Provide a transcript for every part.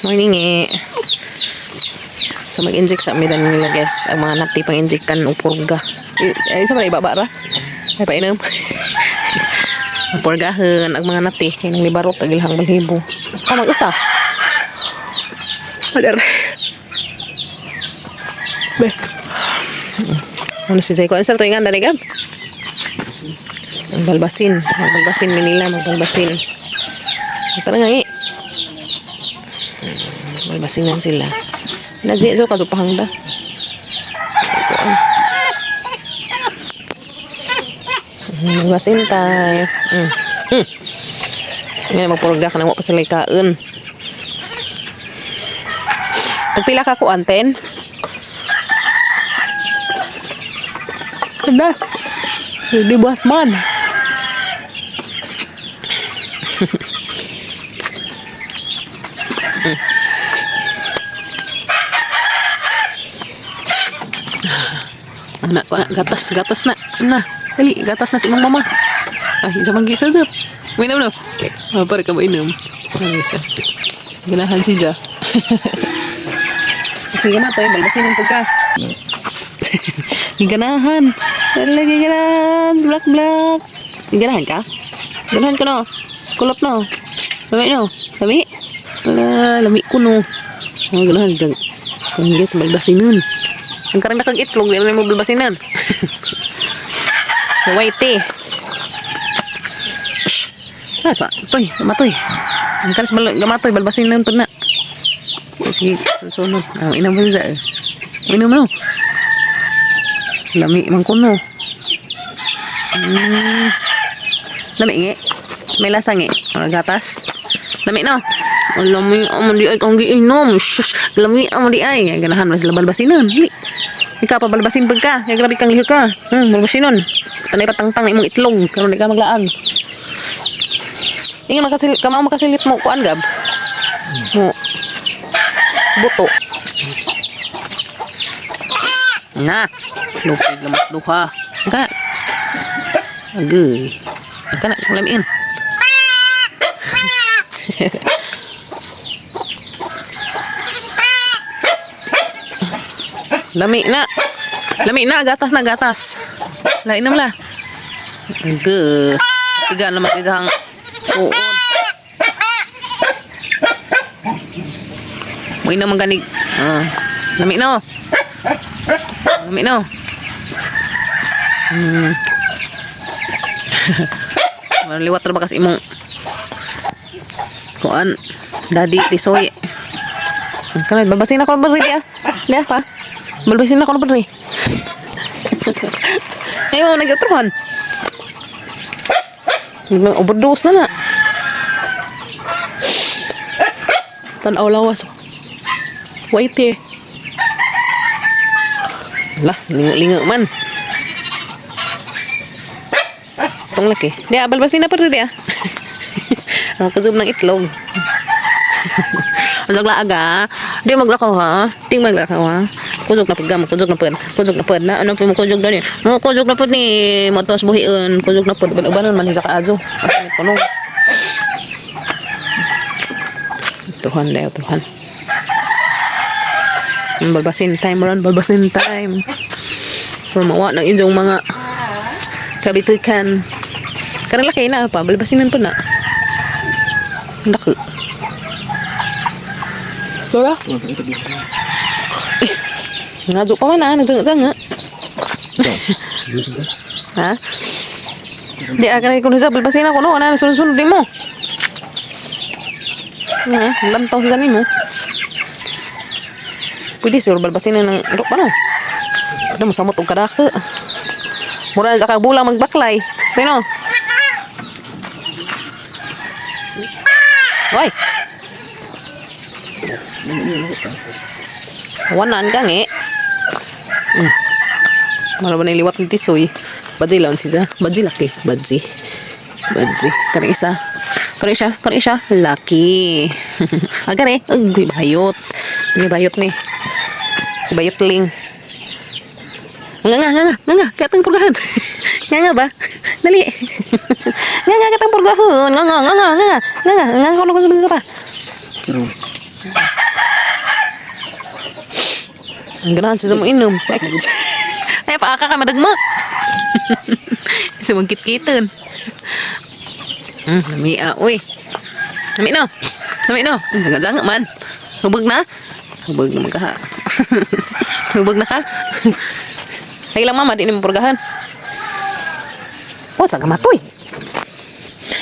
Morning eh. So mag-inject sa amidan nila, guys. Ang mga nati pang injectan og purga. Eh, sa man ibaba ra? Ay painom. Ang purgahan ang mga nati kay nang libarot ang ilahang balhibo. Ah, mag-usa. Adar. Be. Ano si Jayco? Ano sa ito yung dali gab? Ang balbasin. Magbalbasin Manila, magbalbasin. Tara nga eh. Balbasinan sila. Na Jayco kadupahang da. Balbasin tayo. Ngayon, magpurga ka na mo pa sila ikaon. Pagpila ka ko, anten? Ano? Hindi Batman. Anak ko na, gatas, gatas na. Na, dali, gatas na si imong mama. Ay, isa mang gisa, sir. Minom no? Ah, pare ka mainom. Ay, isa. Ganahan si Ja. Sige na, tayo, balbasin ang pagka. Ganahan. Lagi ganahan. Black, black. Ganahan ka? Ganahan ka no? Kulot no? Lami no? Lami? Wala, lami ko no. Oh, ganahan dyan. Kung hindi sa balbasinan. Ang karang kang itlog, di mo balbasinan. So, white eh. Ah, sa, toy, matoy. Ang karas bal gamatoy, balbasinan pa na. Sige, sunod. Ang inam ba siya eh? Inom no? Lami man kuno. Lami ngi. May lasa ngi. Mga gatas. Lami no. Ang lami amo di ay kang giinom. Shush, lami amo di ay. Ganahan man sila balbasinon. Dili. Ikaw pa balbasin pag ka. Kaya grabe kang lihok ka. Balbasinon. Tanay patangtang na imong itlog. Karon di ka maglaag. Ingat makasil kamao makasilip mo kuan gab. Mo. Buto. Na. Lupig lamas duha. Ka. Agay. Ka na lamiin. Lami na. Lami na, gatas na gatas. La inom la. Agay. Tiga naman isang suod. Mo inom ang ganig. Ah. Lami no. Lami no. Liwat ra ba kasi imong kuan daddy tisoy. Kanay balbasin ako ng badri ah. Diya pa. Balbasin ako ng badri. Ayaw nag-utrohan. Nang overdose na na. Tanaw lawas. White eh. Lah, lingo-lingo man. Itong laki. Di, balbasin na pa rin, ah. Ang kazoom ng itlog. Ang laag ah. Di maglakaw ha. Di maglakaw ha. Kuzog na pud gam, kuzog na pud. Kuzog na pud na. Ano po mo kuzog na ni? Mo kuzog na pud ni. Mo tos buhion. Kuzog na pud. Uban-ubanon man sa kaazo. At may tulong. Tuhan dayo, Tuhan. Balbasin time ron, balbasin time. For mawa ng inyong mga kabitikan. Karang laki na pa, balbasinan pa na. Ang dako. Lola? Eh, ngadyo pa man ah, nagzanga-zanga. Ha? Di ah, kanay kuno sa balbasin ako no, ana sunod-sunod din mo. Ha, lantaw sa ganin mo. Pwede siguro balbasin na ng pa no. Ano mo samot og kadako. Mura na sa kabulang magbaklay. Tino. Hoy. Wanan ka ngi. Mara ba na liwat ni Tisoy? Badzi lang siya. Badzi laki. Badzi. Badzi. Kani isa. Kani siya. Kani siya. Laki. Agare. Agoy, bayot. May bayot ni. Si Bayotling. Nga nga nga nga nga nga katang purgahan. Nga nga ba? Dali. Nga nga katang purgahan. Nga nga nga nga nga nga nga nga nga kono ko sa Pero, Ang ganahan siya sa mo inom. Ay, paaka ka madagmak. Sa magkitkitan. Lami ah, uy. Lami no. Lami no. Danga man. Hubog na. Hubog na magkaha. Hubog na ka. Ay lang mama, di ni mo purgahan. Oh, saan ka matoy?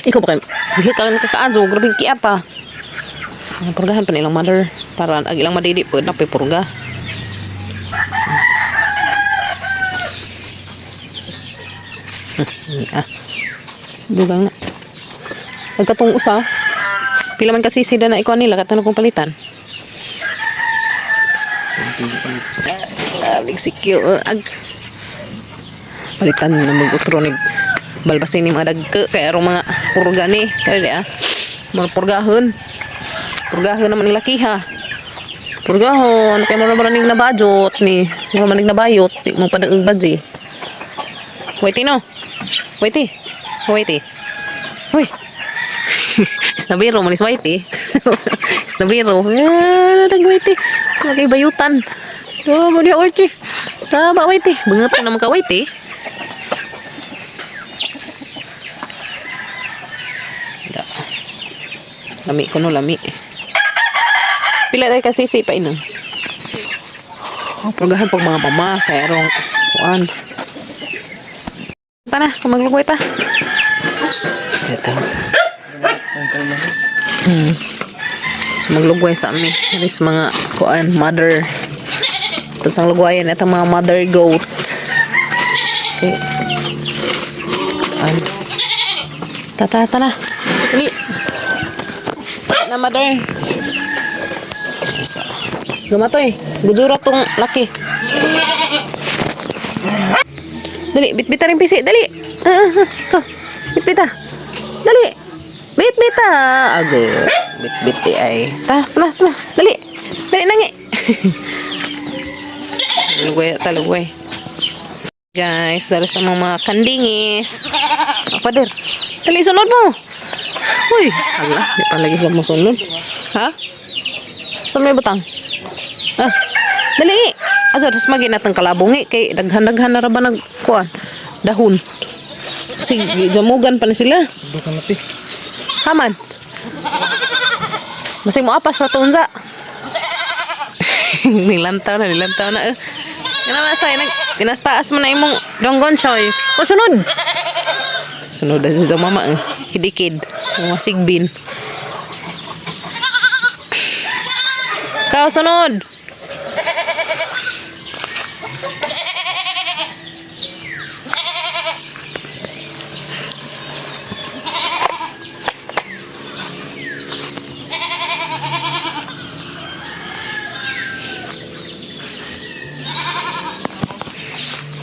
Ikaw ba kayo? Hindi ka lang kakaadyo. Grabe kiata. Ang purgahan pa nilang mother. Para ang ilang madidi po, napipurga. Ah. Dugang na. Nagkatong usa. Pila man kasi sida na ikuan nila katano kong palitan. Ah, big sikyo. Ag palitan na mag-utro ni balbasin ni mga dagke kay arong mga purga ni kaya di ah mga purgahon purgahon naman nila kiha purgahon kay mura man ning nabajot ni mura man ning nabayot di mo pa dag badji. Waiti no. Waiti. Waiti. Uy. Snabiro man is waiti. Snabiro. Eh, dag waiti. Kay bayutan. Oh, mo di waiti. Tama waiti. Bangat na naman ka waiti. Da. Lami ko no, lami. Pila tayo kasi si pa inang. Oh, purgahan pag mga mama kay arong kuan. Tara, kung maglugway ta. Ito. So maglugway sa ami. That is mga kuan mother. Tapos ang lugwayan itong mga mother goat. Okay. Kuan. Tata, tara. Sige. Na mother. Isa. Gumatoy. Gujura tong laki. Dali, bitbita rin pisi. Dali. Ah, ah, ah. Ko. Bitbita. Dali. Bitbita. Ago. Bitbit di ay. Ta, tala, tala. Dali. Dali nangi. Lugay, ta lugay. Guys, dali sa mga kandingis. Pader. Dali, sunod mo. Uy, ala, di pa lagi sa musunod. Ha? Sa may butang? Ah, dali. Aso, tas maginatang kalabong eh. Kay daghan-daghan na ra ba nagkuan? Dahon. Sige, jamugan pa na sila. Haman. Masig mo apas na tunza. Nilantaw na, nilantaw na. Eh. Ano na sa'yo, nag, tinastaas mo na imong donggon choy. O, sunod! Sunod na siya sa mama. Eh. Kidikid. Mga sigbin. Ikaw, sunod!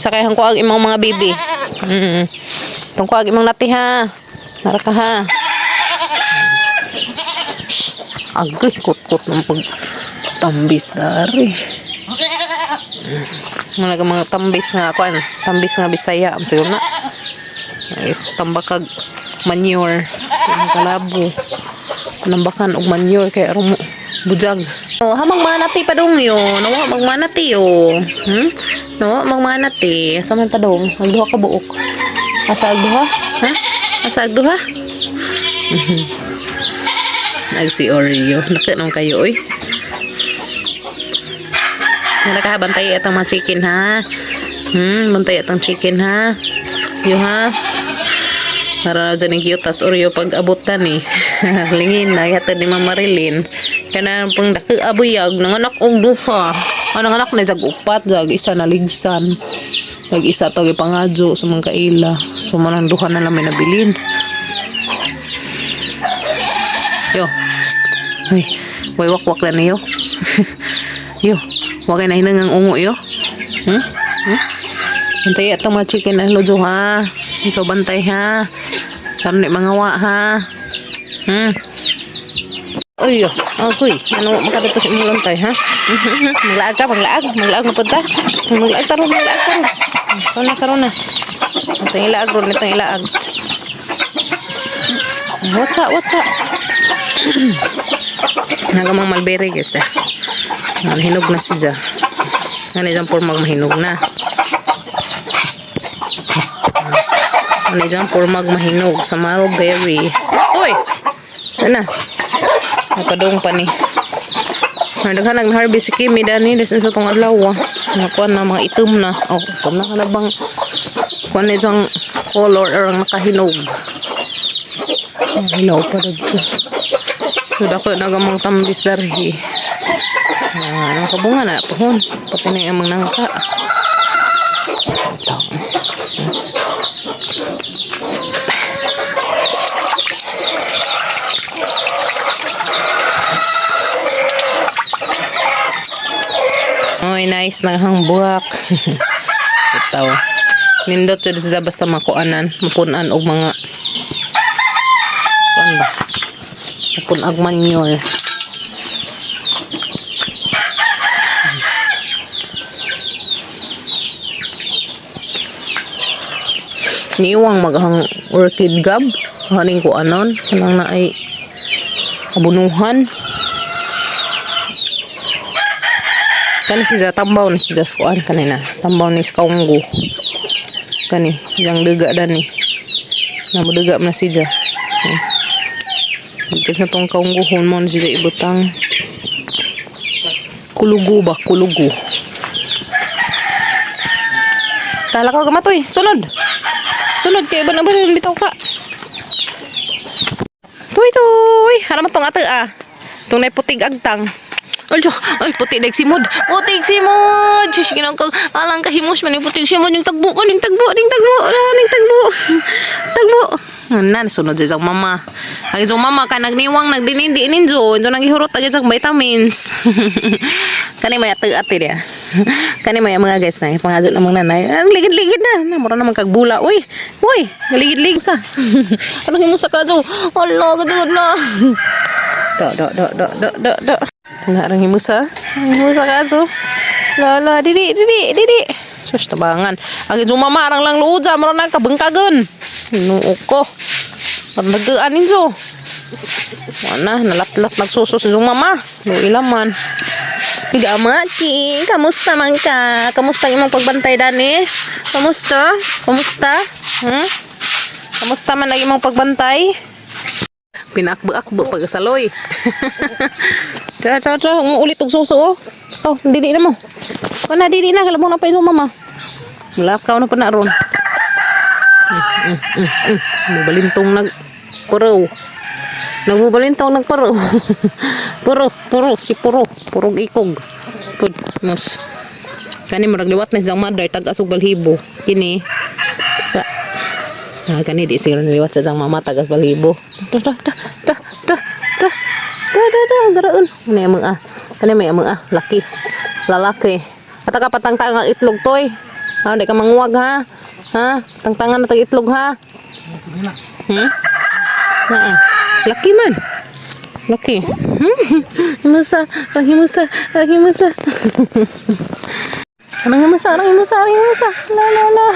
Sakay ang kuag imong mga bibi. Tong kuag imong nati ha. Nara ka ha. Agoy, kut-kut ng pag tambis dari. Mga ka mga tambis nga kuan, tambis nga Bisaya, am siguro na. Is tambakag manure, ang kalabo. Nambakan og manure kay aron mo bujag. Oh, hamang manati pa dong yo. Nawa magmanati yo. Hmm? Nawa magmanati. Sa man pa dong? Ang duha ka buok. Asa ag duha? Ha? Asa ag duha? Nag si Oreo. Naka naman kayo oy. Nakabantay atong mga chicken ha. Bantay atong chicken ha. Yo ha. Para na dyan yung cute, tas Oreo pag abutan eh. Lingin na, yata ni Mama Marilyn. Kana pang daki abuyag, nanganak og duha. Ah, nanganak na jag upat, jag isa na ligsan. Jag isa to gipangadyo sa mga kaila. So manang duha na lang may nabilin. Yo. Uy, way wakwak na niyo. Yo, wakay na hinang ang ungo yo. Hmm? Hmm? Bantay atong mga chicken ang lujo ha. Ikaw bantay ha. Karon di mangawa ha. Uy, akoy, ano makadto sa imong lantay ha? Maglaag ka, maglaag, maglaag na punta. Maglaag taron, maglaag taron. Karon na, karon na. Itong ilaag ron, itong ilaag. Watcha, watcha. Nagamang mulberry, guys, eh. Hinog na siya. Ano dyan pormag mahinog na. Ano dyan pormag mahinog sa mulberry. Uy! Ano na? Napadong pa ni. Nagdaghan nag-harvest si Kimi dani des sa tong adlaw. Ah. Nakuha na mga itom na. Oh, itom na kana bang kuan na diyang color or ang nakahinog. Ang hilaw pa dito. So, dako nagamang tambis darhi. Ah, anong kabunga na pohon. Pati na yung amang nangka. Ito. Oy, nice nang hangbuhak. Ito. Nindot jud siya basta makuanan, mapunan og mga kuan ba? Mapun-ag manure. Niiwang maghang orchid gab. Haning kuanon, kanang na ay abunuhan. Kani siya tambaw ni siya sa kuan kanina. Tambaw ni sa kaunggo. Kani, yang duga dani. Namuduga man na siya. Eh. Dito na tong kaungguhon mo na siya ibutang. Kulugo ba? Kulugo. Tala ko gamatoy. Sunod. Sunod kay iba na ba bitaw ka. Tuy tuy. Hara mo tong ate ah. Tunay putig agtang. Ay, Diyo. Ay, puti dag simod. Putig simod. Diyos, ginang ko. Alang kahimos man yung putig simod. Yung tagbo ko, yung tagbo, yung tagbo. Ah, yung tagbo. Tagbo. Nan, sunod sa isang mama. Ang isang mama ka nagniwang nagdinindi ninjo. Injo nang gihurot ang isang vitamins. Kani may ate ate dia. Kani may mga guys na pangadyo na mga nanay. Ang ligid-ligid na. Na mura naman kagbula. Uy, uy, ligid-ligid sa. Ano himo sa kadyo? Hala, kadyo na. Do do do do do do do. Narang himusa. Himusa kadyo. Lala, dili dili dili. Sus, tabangan. Ang isang mama arang lang luod sa mura na kabengkagon. Hinuo ko. Pagdagaan ninyo. Wala, nalatlat nagsuso sa iyong mama. Luilaman. Gamaki, kamusta man ka? Kamusta ang imong pagbantay dani? Kamusta? Kamusta? Hmm? Kamusta man ang imong pagbantay? Pinakbo-akbo pag saloy. Tara, tara, tara. Umuulit og suso, oh. Oh, dili na mo. Kana, dili na. Kalabong na pa isong mama. Mulakaw na pa na ron. Mubalintong nag puro. Nagbubalintong nag puro. Puro, puro, si puro. Purog ikog. Pud, mus. Kani murag liwat na siyang mother tag asog balhibo. Kini. Sa Ah, kani di siguro niliwat sa siyang mama tagas balhibo. Da da da da da da da da da garaon. Kani amang ah. Kani may amang ah, laki. Lalaki. Ata ka patangtang ang itlog toy. Ha, di ka manguwag ha. Ha? Tangtangan na tag itlog ha. Naa. Laki man. Laki. Himusa, ang himusa, ang himusa. Anong himusa, anong himusa, anong himusa. La la la.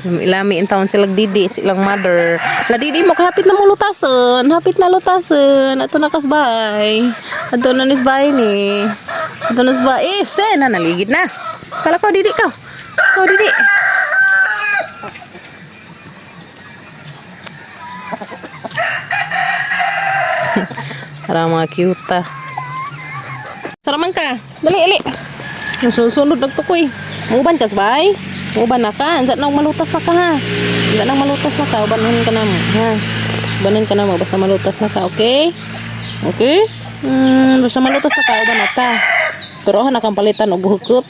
Lami in taon sila didi, silang mother. La didi mo kahapit na mo lutason, hapit na lutason. Ato na kasbay. Ato na nisbay ni. Ato na nisbay. Eh, se na naligid na. Kala ko didi ka. Kau didi. Para mga cute ah. Saraman ka. Dali, ali. Nasusunod nagtukoy. Uban ka, sabay. Uban na ka. Andiyan na malutas na ka, ha. Andiyan na malutas na ka. Ubanan ka na mo, ha. Ubanan ka na mo. Basta malutas na ka, okay? Okay? Basta malutas na ka, uban na ta. Pero ha, nakang palitan og hukot.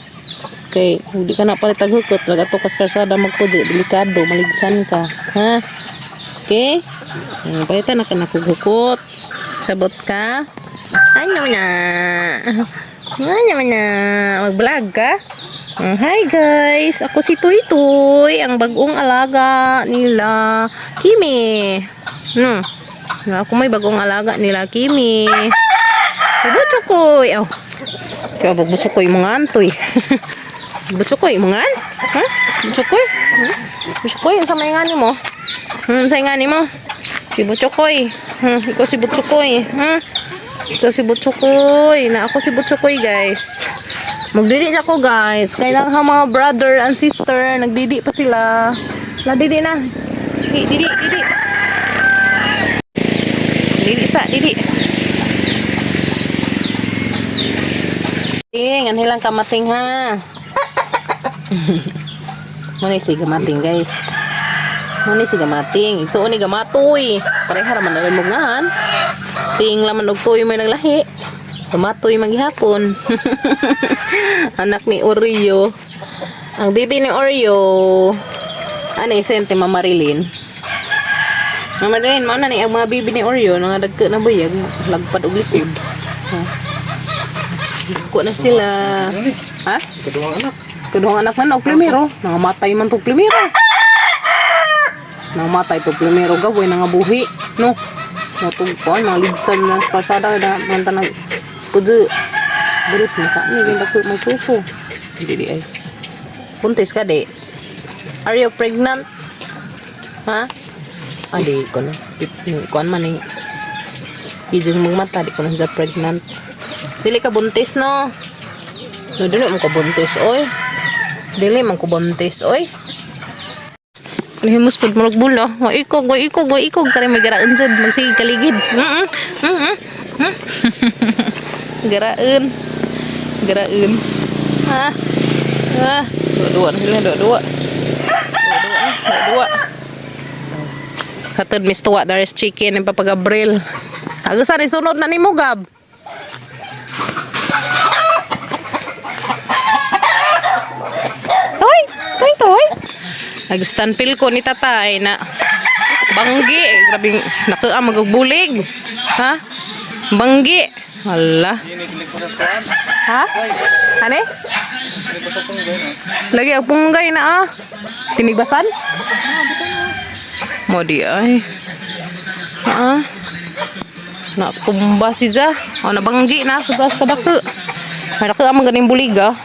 Okay, hindi ka na palit og hukot. Lagato kas karsada magpud, delikado, maligsan ka. Ha? Okay? Palitan na ka na kog hukot. Sabot ka. Ano na? Ano na? Mag-vlog ka? Hi guys! Ako si Tuy Tuy, ang bagong alaga nila Kimi. Ako may bagong alaga nila Kimi. Butsukoy! Oh. Kaya butsukoy mga antoy. Butsukoy mga an? Ha? Butsukoy? Butsukoy? Ang sa may ngani mo? Sa ngani mo? Si Butchokoy. Ikaw si Butchokoy. Ikaw si Butchokoy. Na ako si Butchokoy, guys. Magdidi na ako, guys. Kailangan mga brother and sister. Nagdidi pa sila. La, didi na. Didi, didi, didi. Didi sa, didi. Ting, anhilang kamating ha. Muna si gamating, guys. Muna si gamating. Igsuon ni gamatoy. Pareha ra man na mo ngahan. Ting laman og tuy may naglahi. Gamatoy maghapon. Anak ni Oreo. Ang bibi ni Oreo. Ano yung sente Mama Marilyn? Mama Marilyn, mao na ni ang mga bibi ni Oreo nga dagko na buyag, lagpad og likod. Ha? Dagko na sila. Ha? Kaduhang anak. Kaduhang anak man og primero, nangamatay man to primero. Nangamatay to primero gawin nangabuhi, no. Natugpon, naligsan na sa kalsada na man tanag pudyo. Bilis mo ka ni ganda ko magsuso. Hindi di ay. Buntis ka di. Are you pregnant? Ha? Ah, di ko na. Kuan man ni. Kijing mong mata, di ko na siya pregnant. Dili ka buntis, no? No, dili mo ka buntis, oy. Dili man ko buntis, oy. Himus pud murag bula. Wa ikog, wa ikog, wa ikog kare may garaan jud magsige kaligid. Garaan. Garaan. Ha? Ha? Dua-dua na sila, dua-dua. Dua-dua na, dua-dua. Hatod Miss Tuwa, there is chicken ni Papa Gabriel. Agasan isunod na nimo, Gab. Toy, toy, toy. Nag-stand ko ni tatay na banggi. Grabe, nakaa magbulig. Ha? Banggi. Hala. Ha? Ane? Lagi ang punggay na ah. Tinigbasan? Mo di ay. Ah. Natumba si Ja. O, nabanggi na. Sobras kadako. Kadako ang ganing bulig ah.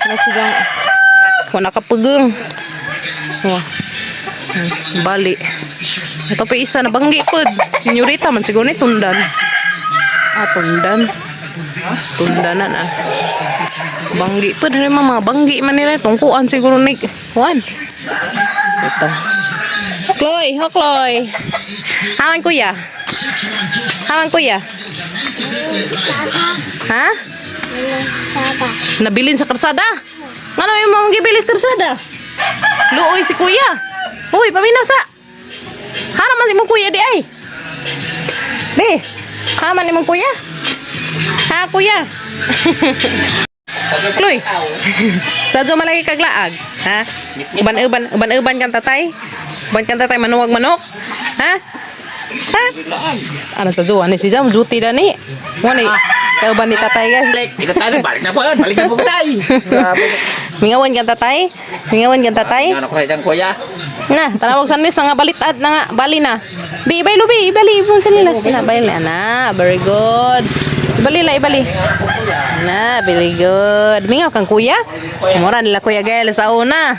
Ano si Jang. Wala kapageng. Wah. Bali. Ito pa isa nabanggi pod. Senyorita man siguro ni tundan. Ah, tundan. Tundanan ah. Banggi pod rin mga banggi man nila tungkuan siguro ni Juan. Ito. Chloe, ho Chloe. Haman kuya. Haman kuya. Ha? Nabilin sa karsada. Ngano yung mga gibili sa karsada? Luoy si kuya. Uy, paminaw sa. Hara man si mong kuya di ay. Di. Haman ni mong kuya. Psst. Ha, kuya. Chloe. Sadyo malagi kaglaag, ha? Uban-uban, uban-uban kang tatay. Uban kang tatay manuwag manok. Ha? Ha? Ano sa juwa ni si Jam duty dani. Wani. Kauban ni tatay, guys. Ito tayo, balik na po yun. Balik na po tayo. Grabe. Mingawan kang tatay. Mingawan kang tatay. Ano ko rin kuya? Na, tanawag sa nis nga balitad na nga bali na. Bi, ibay lubi, ibali ibon sa nila. Sina bali na. Very good. Ibali la, ibali. Na, very good. Mingaw kang kuya. Mura nila kuya Gael sa una.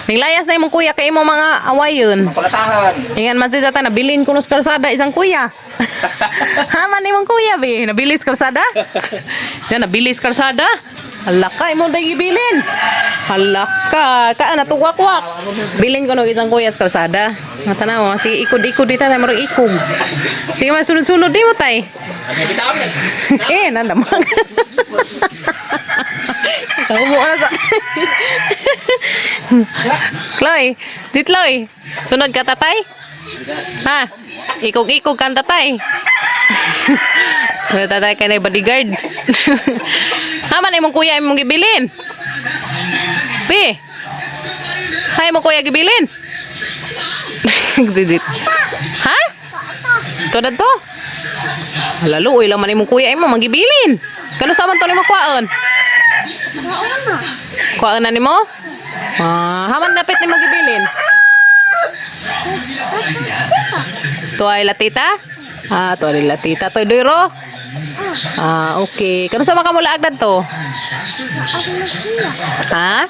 Niglayas na imong kuya kay imo mga awayon. Kulatahan. Ingan man si tata, nabilin ko sa kalsada isang kuya. Haman imong kuya bi, nabilis kalsada. Yan nabilis kalsada. Hala ka imong day gibilin. Hala ka, kaa na tuwak-wak. Bilin ko no isang kuya sa kalsada. Natanaw, sige ikod-ikod dito tay murag ikog. Sige man sunod-sunod di mo tay. Ang bitaw. Eh, nandamag. Hugo na sa. Chloe, Jitloy, sunod ka tatay? Ha? Ikog-ikog kang tatay. Wala tatay ka na yung bodyguard. Haman imong kuya imong gibilin. Bi. Hay mo kuya gibilin. Sidit. Ha? To na to. Lalo, uy lang man imong kuya imo magibilin. Kano sa man to nimo kuwaon? Kuwaon na nimo? Ah, haman dapit nimo gibilin. Tuay la tita? Ah, tuay la tita. Tuay doiro? Ah, okay. Kano sa man ka mulaag to? Ha?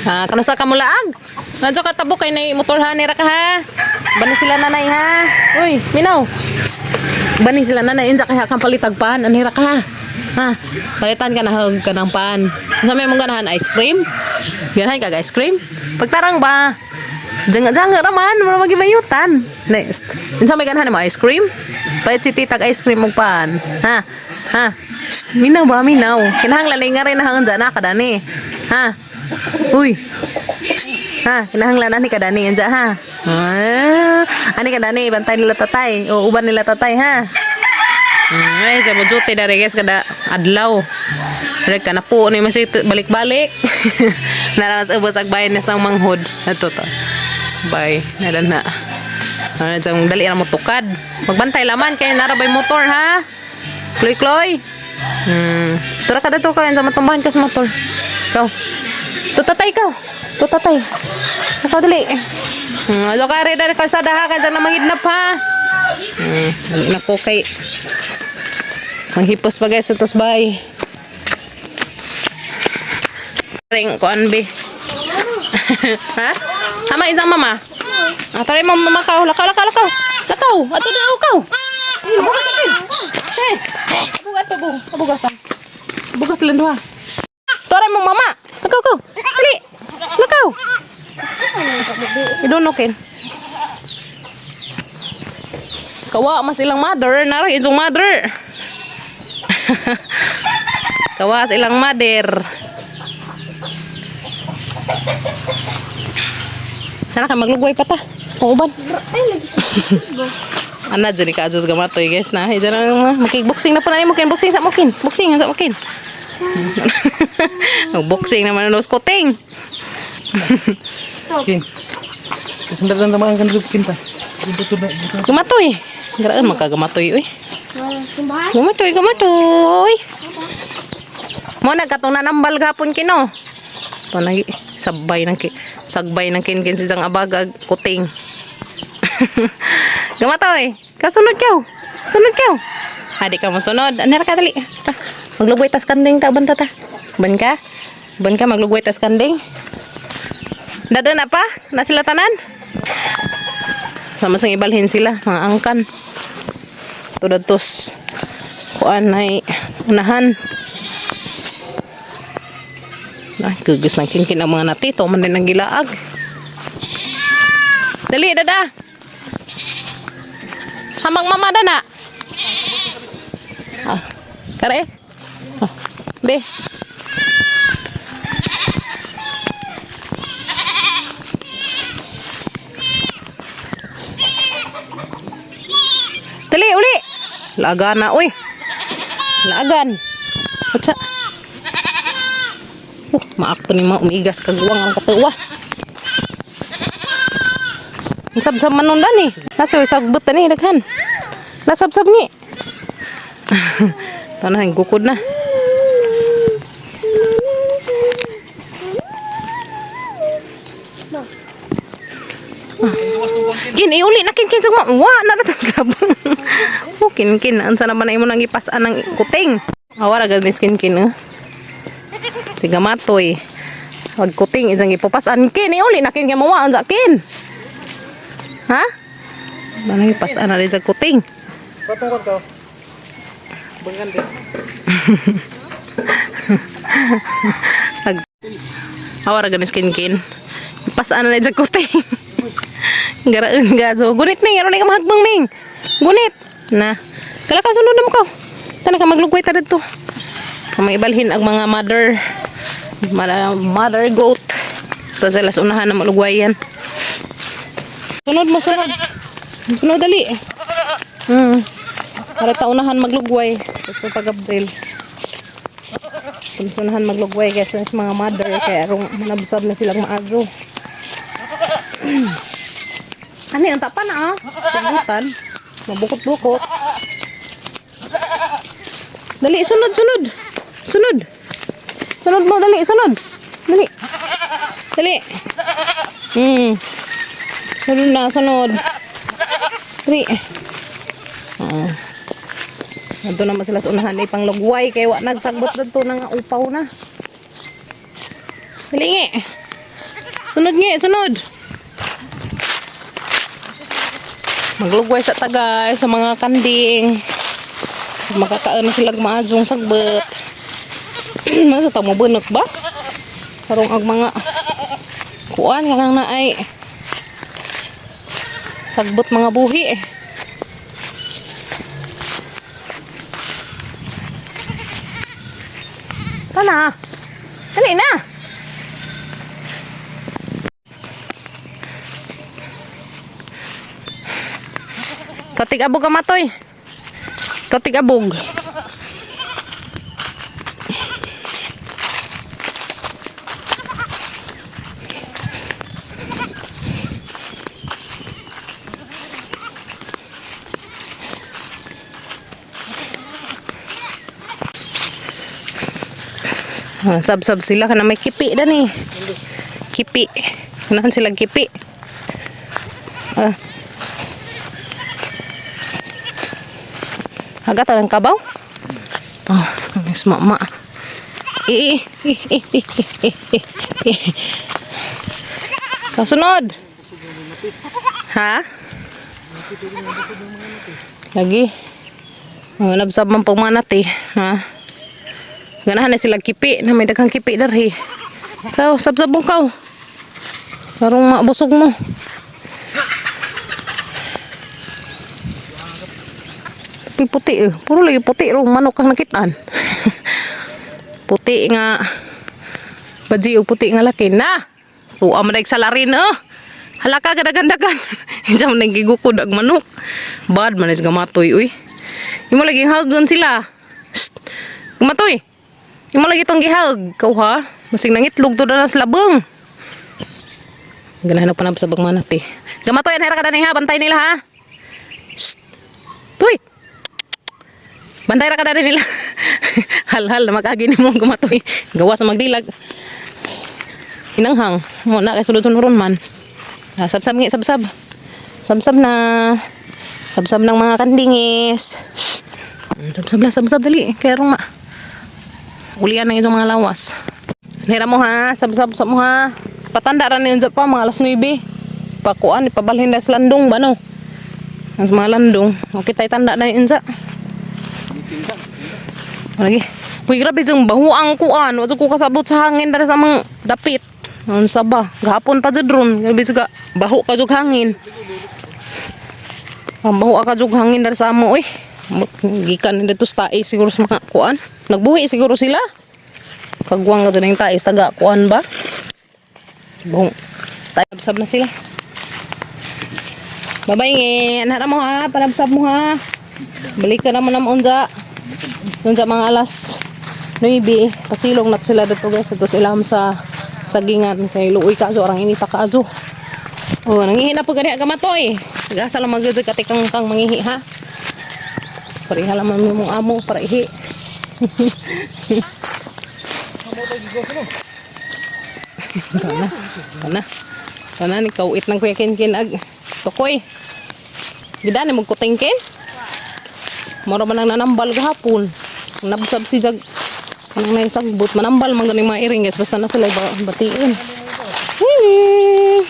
Ah, kano sa ka mulaag? Nandiyo ka tabo kay nay motor ha, nira ka ha. Bani sila nanay ha. Uy, minaw. Psst. Bani sila nanay unsa kay kang palitag pan, anira ka ha. Ha, palitan ka na hug ka ng pan. Unsa may mong ganahan ice cream? Ganahan ka ice cream? Pagtarang ba? Janga-janga raman, mura magibayutan. Next. Unsa may ganahan mo ice cream? Palit si titag ice cream og pan. Ha? Ha? Psst, minaw ba minaw? Kinahanglan nga rin na hangan na kadani. Ha? Uy. Psst. Ha, kinahanglan ani kadani anja ha. Ah, ani kadani bantay nila tatay o uban nila tatay ha. Ay, sa mo duty dari guys kada adlaw. Dari ka na po ni masih balik-balik. Naramas ubos ag bayan na sa manghod. Ato to. Bye. Nalan na. Ano dyan, dali na mo tukad. Magbantay laman kay narabay motor ha. Kloy kloy. Tura ka dito kay sa matumbahan ka sa motor. Ikaw. Tutatay ka. Tutatay. Ikaw dali. Alo ka rin dari kalsada ha kay na mangidnap ha. Dali na ko kay Manghipos pa guys sa bay. Ring kuan be. Ha? Tama isang mama. Ah, try mo mama ka. Lakaw, lakaw, lakaw. Lakaw. Ato na kaw. Abugas atin. Eh. Abugas to bung. Abugas ta. Abugas silang duha. Try mo mama. Lakaw kaw. Dali. Lakaw. Idonokin. Kawa mas ilang mother, nara isang mother. Kawa sa ilang mother. Sana ka maglugway pa ta. Kung uban. Ana dyan ka asos gamatoy guys na. Diyan na makiboxing na po na mo boxing sa mokin. Boxing sa mokin. Boxing naman no kuting. Kin. Kasundan lang tamaan kan dito kin ta. Dito na dito. Gamatoy. Garaan magkagamatoy oy. Gamatoy, gamatoy. Mo nagkatong nanambal gapon kino. To nang sabay nang sagbay nang kinkin si Jang abagag kuting. Gamatoy, kasunod kaw. Sunod kaw. Adi ka mosunod. Anera ka dali. Ta, maglugway tas kanding ta banta ta. Ban ka? Ban ka maglugway tas kanding. Dada na pa? Na sila tanan? Sama sang ibalhin sila, mga angkan. Tudod tos. Kuan ay unahan. Ay, gugus ng kinkin ang mga natito. Man din ang gilaag. Dali, dada. Hamang mama dana. Ah, kare. Ah, be. Dali, uli. Lagan na, uy. Lagan. Utsa. Maakto ni ma umigas kagwang ang katuwa. Ang sabsab man nun eh. Nasa sagbot ni daghan. Nasabsab ni. Tanahan gukod na. Kin iuli na kin kin sa wa na na to sa. Oh, kin kin unsa naman na imo nang ipas-an ang kuting. Awara gud ni skin kin eh. Tiga matoy. Wag kuting isang ipapasan kin iuli na kin kay mawa unsa kin. Ha? Ano ipas-an na rin sa kuting? Patong kon to. Bangan din. Ag Awara gud ni skin kin. Ipas-an na rin sa kuting. Garaan ga so gunit ming aron ka mahagbang ming. Gunit na. Kala ka sunod na mo ka. Tana ka maglugway ta didto. Kung ibalhin ang mga mother mother goat. Ito sila sa unahan na malugwayan. Sunod mo, sunod. Sunod, dali. Para ta unahan maglugway. Ito pa Gabriel. Kung sa unahan maglugway kaya sa mga mother kaya kung manabsab na silang maazo. Ano yung tapa na ah? Sagutan. Mabukot-bukot. Dali, sunod, sunod. Sunod. Sunod mo, dali, sunod. Dali. Dali. Sunod na, sunod. Dali. Oo. Ito naman sila sa unahan ay panglugway kay wa nagsagbot dadto na nga upaw na. Dali ngi. Sunod nga, sunod. Maglugway sa tagay sa mga kanding. Makakaon na sila maadjong sagbot. Masa ta mo bunok ba? Karong ag mga kuan kanang naay sagbot mga buhi eh. Tana. Dali na. Katig abog ka matoy. Katig abog. Ah, sab-sab sila kana may kipi dani. Kipi. Kanahan sila kipi. Ah. Hagat ang kabaw? Oh, miss mama. Eh, eh, eh, eh, eh, eh, eh. Kasunod. Ha? Lagi. Oh, nabsab man pagmanat eh. Ha? Ganahan na sila kipi na may daghang kipi darhi. Kaw, sabsabong kaw. Karong mabusog mo. Tapi puti eh. Puro lagi puti rong manok kang nakitaan. Puti nga. Baji og puti nga laki na. Tuwa man sa salarin eh. Halaka kadagan-dagan. Diyan man nagigukod ag manok. Bad man is gamatoy uy. Imo lagi hagon sila. Shh. Gamatoy. Imo lagi tong gihag. Kaw ha. Masig nangitlog to na sa labong. Ganahan pa na sa bagmanat eh. Gamatoy, anhera ka dani ha. Bantay nila ha. Shh. Tuy. Bantay ra ka dani nila. Halhal na mag-agi ni mong gumatoy. Gawas na magdilag. Inanghang. Mo na kay sulod-sunuron man. Ah, sabsab nga, sabsab. Sabsab na. Sabsab ng mga kandingis. Sabsab na, sabsab dali. Kaya rong ma. Ulian ng itong mga lawas. Nira mo ha, sabsab sa mo ha. Patanda ra niyo pa mga alas 9. Pakuan ipabalhin na sa landong ba no? Ang sa mga landong. Okay tayo tanda na yun sa. Lagi. Uy, grabe jung bahuang kuan. Wa jud ko kasabot sa hangin dara sa mga dapit. Unsa ba? Gahapon pa jud ron. Grabe jud ka baho ka jud hangin. Ang baho ka jud hangin dara sa amo oy. Gikan nila to sa tae siguro sa mga kuan. Nagbuhi siguro sila. Kagwang ka dyan yung tae taga kuan ba? Buhong. Tabsab na sila. Babay nge. Anara mo ha. Palabsab mo ha. Balik ka naman naman unja. Unja mga alas 9. Pasilong na to sila dito guys. Ito sila sa sagingan. Kay luoy ka azo. Orang inita ka azo. Oh, nangihi na po gani aga matoy. Sige, sa lang magyud katikang kang mangihi ha. Pareha lang man mong amo para ihi. Kana. Kana. Kana ni kauit ng Kuya Kinkin ag tukoy. Gidani mo kutingkin? Moro man ang nanambal gahapon. Nabsab si Jag anong may sagbot manambal man gani mga iring guys basta na sila batiin. Wee!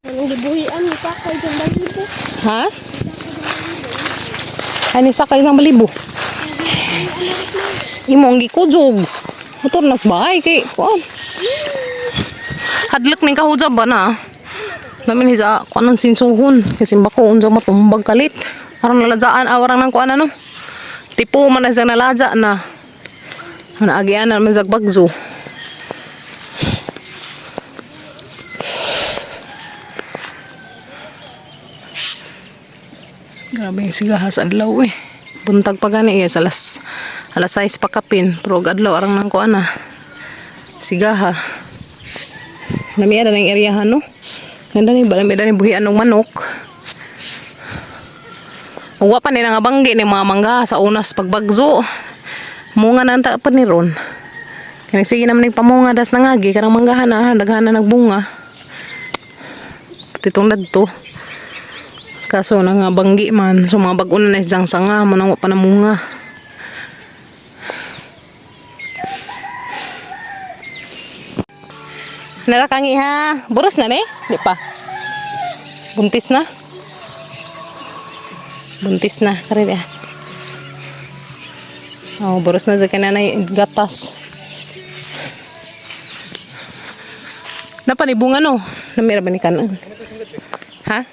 Anong gibuhian ni Pakay dyan balibo? Ha? Ay, ni sakay isang balibo. Imo ang gikujog. Motor nas bahay kay kuan. Hadlok ning kahujab ba na? Namin hiza kuan ang sinsuhon kasi bako unsa matumbag kalit. Aron naladjaan awarang nang kuan ano. Tipo man na siya naladya na. Naagian na man sa bagzo. Grabe yung sigaha sa adlaw eh. Buntag pa gani eh, sa alas, alas 6 pa kapin. Pero og adlaw arang nang kuan na. Sigaha. Namiya na ng area no? Ganda ni ba? Namiya ni buhian ng manok. Uwa pa nila nga banggi ni mga mangga sa unas pagbagzo. Munga na ang pa ni ron. Kaya sige naman ni pamunga das nangagi kanang manggahan na daghan na nagbunga. Titong dadto. Kaso na nga banggi man. So mga bag-o na isang sanga mo nang wa pa namunga. Narakangi ha. Buros na ni? Di pa. Buntis na. Buntis na. Kare dia. Oh, buros na sa kananay gatas. Napanibunga no. Namira ba ni kanan? Ha?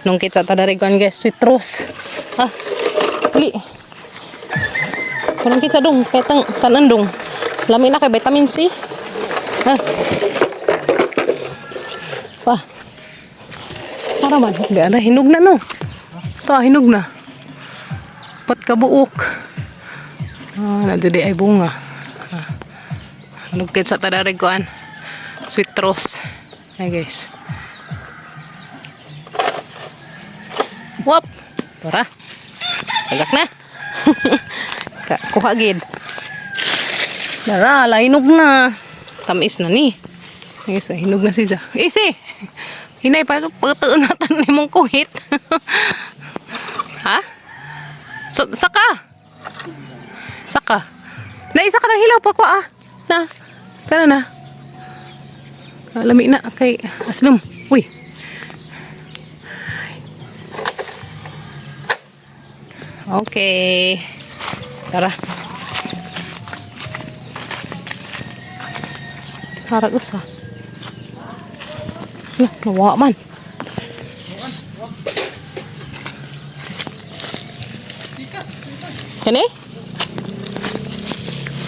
Nung kitsa tadarigon guys, sweet rose. Ah, li. Parang kitsa dong, kay tang tanan dong. Lami na kay vitamin C. Ha? Pa. Para man, di ana hinog na no. To hinog na. Pat kabuok. Ah, na di ay bunga. Ah. Lugkit sa tadariguan. Sweet rose. Ay guys. Wop. Tara. Tagak na. Kuha gid. Dara, lahinog na. Tamis na ni. Ay, sa hinog na siya. Isi. Hinay pa puto na tan imong kuhit. Ha? So, saka. Saka. Na isa ka ng hilaw pa ko ah. Na. Kana na. Lami na kay aslum. Uy. Okay. Tara. Tara usa. Lah, nawa man. Kani?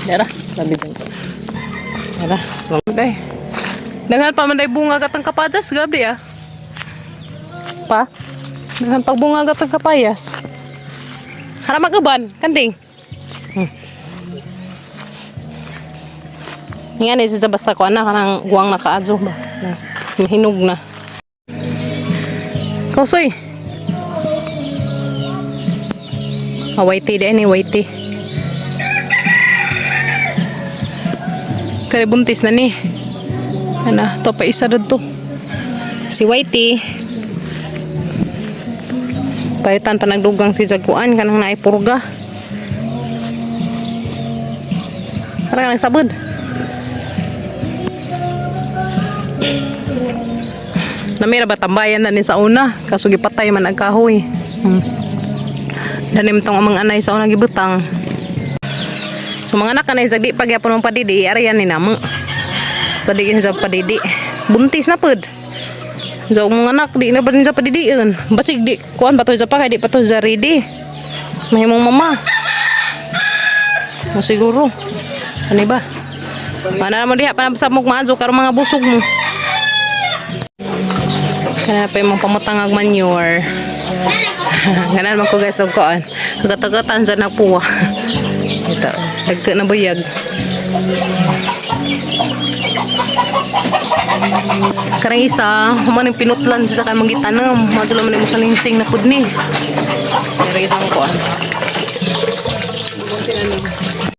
Dara, labi dyan. Dara, day. Daghan pa man day bunga gatang kapadas, gabi ah. Pa? Daghan pag bunga gatang kapayas. Hara mag-uban, kanding. Nga ni siya basta ko ana kanang guwang nakaadyo ba. Na, hinog na. Kausoy. Ah, whitey din ni whitey. Kare buntis na ni. Ana, to pa isa dadto. Si Whitey. Palitan pa nagdugang si Jaguan kanang naay purga. Parang nagsabod. Namira ba tambayan na ni sa una? Kaso gipatay man ang kahoy. Danim tong amang anay sa una gibutang. So mga anak kanay sa di pagyapon mong padidi, ariyan ni namo. Sa di sa padidi. Buntis na pud. So mga anak di na ba din sa padidion. Basig di kuan ba to sa pa kay di pa to sa ready. Mahimong mama. Mo siguro. Ano ba? Mana mo diha para sa mong maadyo karon mga busog mo. Kana pa yung mga pamutang ag manure. Ganan man ko guys og kuan. Katagatan sa napuwa. Ito, dagko na buyag. Karang isa, human yung pinutlan sa kay magitanam. Madula man mo sa linsing na pud ni. Karang isang kuan.